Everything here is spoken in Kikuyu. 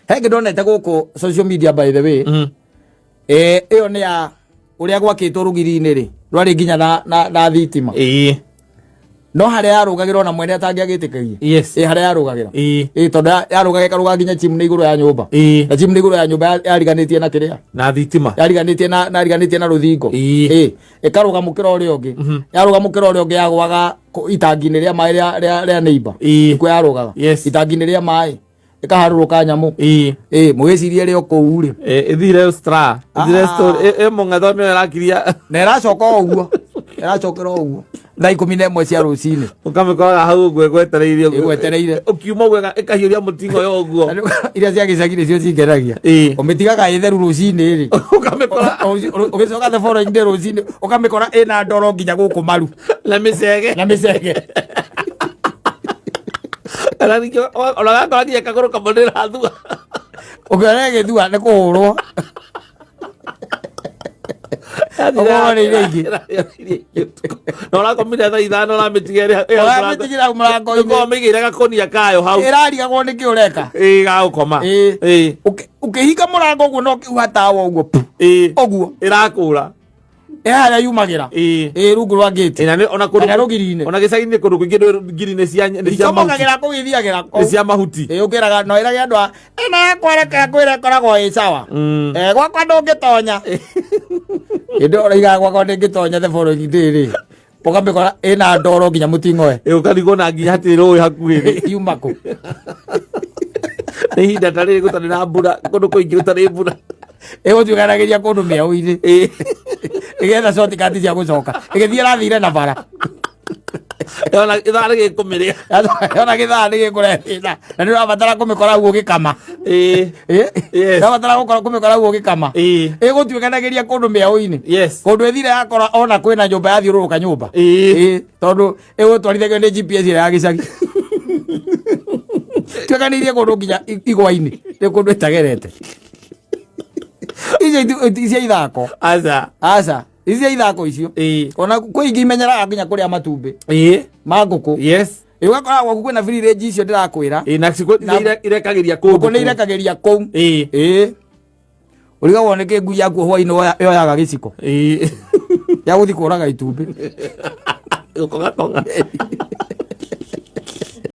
Hengĩ ndonete gũkũ social media, by the way. Ĩyo nĩ ya ũrĩa gwakĩtwo rũgiri-inĩ rĩ, rwarĩ nginya na thitima. No harĩa yarũgagĩra ona mwene atangĩagĩtĩkagia. Ĩ harĩa yarũgagĩra. Ĩ tondũ yarũgaga ĩkarũga nginya chimney igũrũ ya nyũmba. Na chimney igũrũ ya nyũmba yariganĩtie na kĩrĩa? Na thitima. Yariganĩtie na rũthingo. Ĩ ĩkarũga mũkĩra ũrĩa ũngĩ. Yarũga mũkĩra ũrĩa ũngĩ yagwaga itangi-inĩ rĩa maĩ rĩa neighbor. Nĩkuo yarũgaga. Itangi-inĩ rĩa maĩ ĩkaharũrũka nyamũ. Ĩ mũgĩcirie rĩ o kũu rĩ. Ĩthire stra ĩthire. Ah. Story ĩ mũng'etho nĩyo ĩrakiria. Na ĩracoka o ũguo, ĩracokera o ũguo thaa 11 cia rũcinĩ. Ũkamĩkoraga hau ũguo ĩgwetereire ũguo. Ĩgwetereire. Ũkiuma ũguo ĩkahiũria mũtingo yo ũguo. Na iria cia gĩcagi nĩcio cingenagia. Ũmĩtigaga ĩtheru rũcinĩ rĩ. Ũkamĩkora. Ũgĩcoka the following day rũcinĩ ũkamĩkora ĩna ndoro nginya gũkũ maru. Na mĩcege. Na mĩcege. Ona ningĩ ona gakora nginya kagũrũ kamwe nĩrathua. Ũkĩona ĩgĩthua nĩ kũhũrwo. Ũkũhũrwo nĩ iria ingĩ. Na ũrakomire thaa 5 ũramĩtiga ĩrĩ ĩ hau mũrango. Ũramĩtigĩra hau mũrango-inĩ. Ũkorwo mĩigĩire gakũnia kayo hau. Ĩrarigagwo nĩkĩ ũreka. Ĩ gagũkoma. Ĩ. Ĩ. Ũkĩhinga mũrango ũguo na ũkiuha tawa ũguo pu. Ũguo. Ĩrakũra. Ĩ harĩa yumagĩra. Ĩ rungu rwa ngĩti. Ĩ, na ona kũndũ Kana rũgiri-inĩ. Ona gĩcagi-inĩ kũndũ kũingĩ ngiri nĩ cia mahuti. Icomokagĩra kũu ithiagĩra kũu. Nĩ cia mahuti. Ĩ ũkĩraga no ĩrage andũ a ĩno yakwa reke ngwĩre ĩkoragwo ĩ sawa. Eh, gwakwa ndũngĩtonya. Hĩndĩ ĩyo ũraigaga gwakwa ndĩngĩtonya the following day rĩ. Ũkamĩkora ĩna ndoro nginya mũting'oe. Ĩ ũkarigwo na nginya hatirĩ rũĩ hakuhĩ rĩ. Yuma kũ? Nĩ ihinda ta rĩrĩ gũtarĩ na mbura, kũndũ kũingĩ gũtarĩ mbura. Ĩgũtuĩkanagĩria kũndũ mĩaũ-inĩ. Ĩgetha shortcut cia gũcoka. Ĩgĩthiĩ ĩrathire na bara. Ona ithaa rĩgĩkũmĩrĩa. Ona gĩthaa nĩ gĩkũrehe thĩna. Na nĩ ũrabatara kũmĩkora ũguo ũgĩkama. Ũrabatara gũkorwo kũmĩkora ũguo ũgĩkama. Ĩgũtuĩkanagĩria kũndũ mĩaũ-inĩ. Kũndũ ĩthire yakora ona kwĩna nyũmba yathiũrũrũka nyũmba. Tondũ ĩgũtwarithagio nĩ GPS ĩrĩa ya gĩcagi. Tuĩkanĩirie kũndũ nginya igwa-inĩ. Nĩ kũndũ ĩtagerete. Icio cia ithako. Aca. Aca. Ici cia ithako icio. Ona kwĩ ingĩ imenyeraga nginya kũrĩa matumbĩ. Ma ngũkũ. Ĩ ũgakora gwaku kwĩna free range icio ndĩrakwĩra. Ĩ na ciko irekagĩria kũu. Ngũkũ nĩ irekagĩria kũu. Ĩ. Ũrigagwo nĩ kĩ ngui yaku hwainĩ yoyaga gĩciko. Ya gũthiĩ kũraga itumbĩ. Gũkongakonga.